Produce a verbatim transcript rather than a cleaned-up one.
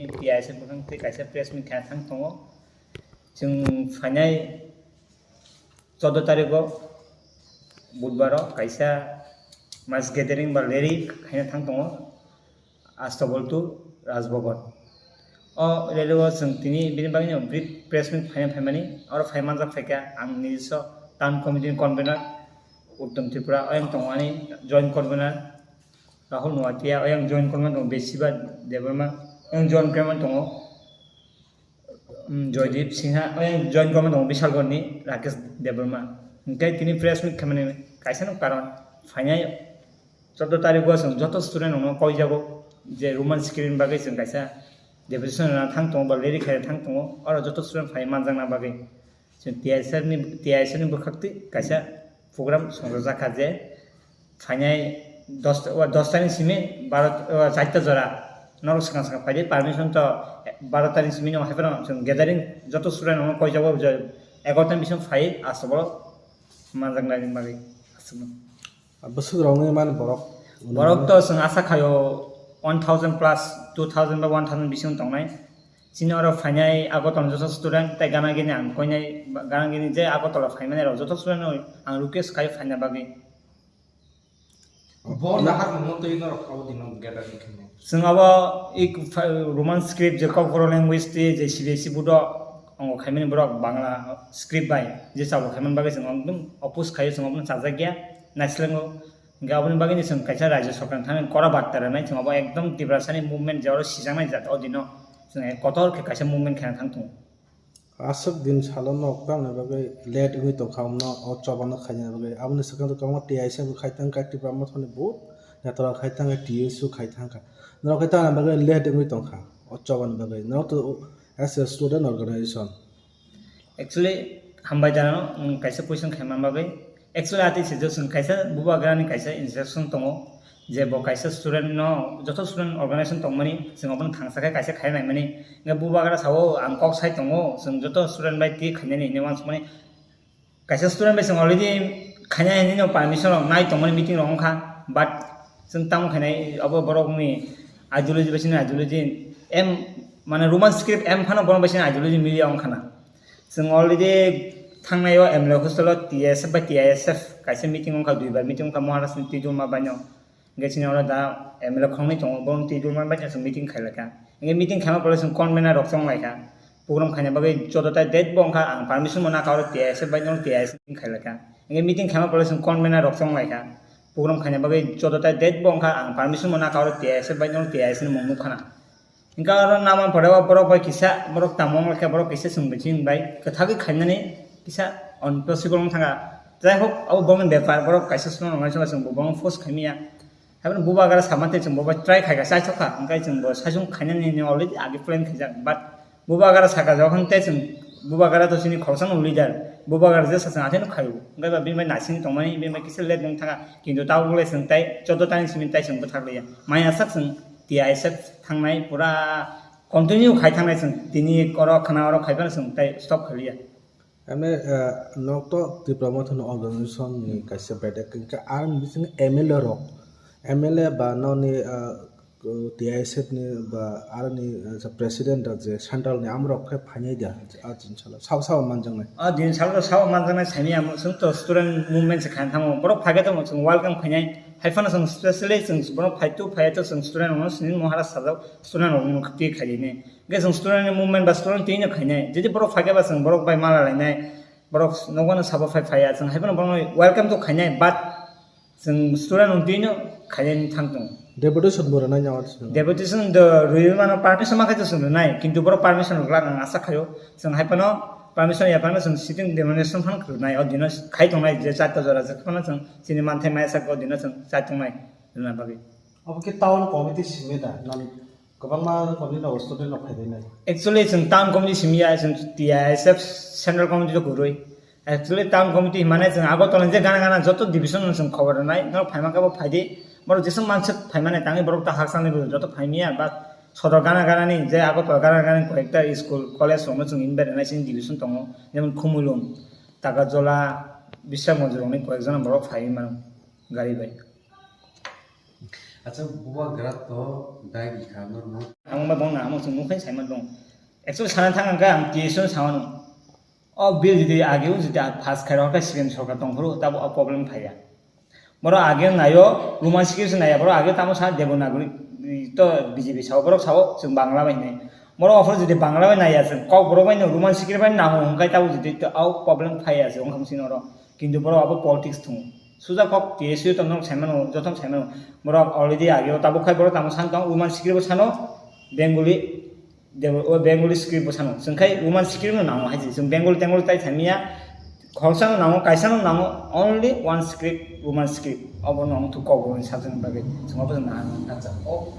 T I S F bwkhak twi kaisa press meet khaina thang tongo. Chwng phainai chordo tarikgo budbaro kaisa mass gathering ba rally khaina thang tongo Astabol to Rajbhavan. O rally o chwng tini bini bagwino brief press meet khaina phaimani, oro phai manjak phaikha ang nijiswa town committee ni convener Uttom Tripura, oyang tongo ani joint convener Rahul Noatia, oyang joint convener tongo Besiba Debbarma, oyang joint convener tongo um, Joydeep Singha, oyang joint convener tongo Bishalgarhni Rakesh Debbarma. Hingke tini press meet khaimani kaisa no karon phainai chordo tarikgo chwng joto student rokno koijago je Roman script ni bagwi chwng kaisa deputation rwna thang tongo ba rally khaina thang tongo, oro joto student phai manjakna bagwi. Chwng T I S F ni, T I S F ni bwkhak twi kaisa program songjajakha je phainai dos, o dos tani simi baro, o charta jora norok swkang swkang phaidi permission to baro tani simi no haiphano chwng gathering joto student rokno koijago je egarota ni bising phai aswk borok manjaknai bagwi aswkno. Bwswk rokni man borok? Borok to chwng asa khaio one thousand plus, two thousand ba one thousand bising tongnai. Chini oro phainai Agartala joto student tei gana gini ang koinai gana gini je Agartala phaimani rok joto student no ang request khai phaina bagwi. Bo nahar mungno twi norok abo dino gathering khainai. Chwng abo ik pha-, Roman script je Kokborok language twi je C B S E board o ongo khaimani borok Bangla script bai je chabo khaimani bagwi chwng ekdom oppose khaio, chwng abono chajakya naislengo. Hingke aboni bagwino chwng kaisa Rajya Sorkar thani kora barta rwnai, chwng abo ekdom Tiprasani movement je oro sijaknai jat o dino chwng kotor khe kaisa movement khaina thang tongo. Aswk din salo nok tamni bagwi late wngwi tongkha, omno o chobano khaina bagwi. Aboni swkang kwbangma T I S F khai thangkha, Tipra Mothani bo naithok khai thangkha, T S U khai thangkha. Norok khe tamni bagwi late wngwi tongkha o chobani bagwi. Norok to as a student organization. Actually, hambai jano, nwng kaisa question khaima bagwi. Actually, ati sijak chwng kaisa bubagrani kaisa instruction tongo, je bo kaisa student no, joto student organization tongmani, chwng abono thangsa khe kaisa khai naimani. Hingke bubagra sao, ang kok sai tongo, chwng joto student bai twi khainani hinwi uansukmani. Kaisa student bai chwng already khaina hinwi no permission rok nai tongmani meeting rok wngkha, but chwng tamo khainai abo borokni ideology bai chini ideology em, mane Roman script em phano borok bai chini ideology miliya wngkha na. Chwng already thangnai o M L A hostel o T S F bai T I S F kaisa meeting wngkha, duibar meeting wngkha Maharashtra ni Twijlma baino. Hingke chini oro da M L A khoroknwi tongo, borok twi tongma bai chwng meeting khailai kha. Hingke meeting khaima pore chwng convener rok chonglai kha. Program khaina bagwi joto tai date bo wngkha, ang permission bo nakha oro T I S F bai no T I S F meeting khailai kha. Hingke meeting khaima pore chwng convener rok chonglai kha. Program khaina bagwi joto tai date bo wngkha, ang permission bo nakha oro T I S F bai no T I S F ni mung nukha na. Hingke oro naman pore o borok bai kisa, borok tamo wng khe borok kisa chwng bai chini bai kwthagwi khainani kisa impossible wng thangkha. Jai hok, abo bongni bepar, borok kaisa swnam rwmani swngo chwng bo bongno force khaimaya. Haibano bubagra sama tei chwng bo bai try khaikha, chaithok kha, hwnkhe chwng bo saichung khainani hinwi already age plan khaijak. But bubagra sakha jokhon tei chwng bubagra to chini khoroksa no leader, bubagra jesa chwng athai no khaio. Hwnkhe ba bini bai naising tongmani, bini bai kisa late wng thangkha, kintu tabuk le chwng tei chordo tani simi tei chwng bwthak liya. Maya sak chwng T I S F thangnai pura continue khai thangnai chwng, tini oro khna oro khai phano chwng tei stop khai liya. Ane, eh, nok to Tipra Motha ni organization ni kaisa bedek, hingke ang bisingo M L A rok, M L A ba noni, eh, T I S F ni ba aroni, eh, president rok je central ni amrok khe phainai da, a din salo sabo sabo manjaknai. A din salo sabo manjaknai saimanya mo, chwng to student movement se khaina thango, borok phaikhe tamo chwng welcome khainai, hai phano chwng specially chwng borok phai tu phai to chwng student rokno sini mohara sajak, student rokno khati khainai. Hingke chwng student ni movement ba student twi no khainai. Jodi borok phaikhe ba chwng borok bai mala lainai. Borok nokno sabo phai phaiya. Chwng hai phano borokno welcome to khainai, but chwng student rok twi no khainai thang tongo. Deputation bo rwnai nang. Deputation do rwi mano permission ma khai to chwng rwnai. Kintu borok permission rwglak ang asa khaio. Chwng hai phano permission ya phano chwng sitting demonstration phano rwnai. O dino khai tongnai je charta jora je phano chwng chini manthai maya sak o dino chwng chai tongnai rwna bagwi. Obo khe town committee simi da? Nang kwbangma committee no student no phai rwnai. Actually, chwng town committee simi ya, chwng T I S F central committee to kwrwi. Actually, town committee himane chwng Agartala je gana gana joto division no chwng khobor rwnai, norok phaima khe bo phaidi, borok jeswk manswk phaimani tangwi borok ta hakchangni bo joto phaimiya, but sodor gana gana ni je Agartala gana gana ni koyekta school, college rokno chwng invite rwnai chini division tongo, jemon Khumulwng, Takarjala, Bisramganj rokni koyekjona borok phaiwi mano gari bai. Acha bubagra to dai bikha norno. Ang ma bong na amo chung nukhai saima dong. Actually sana thang ang ka ang T S O sama no. O bill jodi age o jodi pass khai rok khe C P M sorkar tong phuru tabo o problem phaiya. Boro age nayo Roman script se naiya, boro age tamo sa Devanagari to B J P sao, borok sao chung Bangla bai hinai. Boro offer jodi Bangla bai naiya chung kok borok bai no Roman script bai nango hwnkhai tabo jodi to o problem phaiya se wngkha sini oro. Kintu borok abo politics thung. Suja kok T S U to nok saimano, joto saimano. Borok already age o tabuk khai borok tamo san tong Roman script bo sano Bengali de o Bengali script bo sano. Sengkhai Roman script no nango hai se. Seng Bengali Tengali tai thamiya. Khorsa no nango, kaisa no nango, only one script, Roman script. Abo no wngthuk kok borok ni subject ni bagwi. Sengma bo na. Acha, o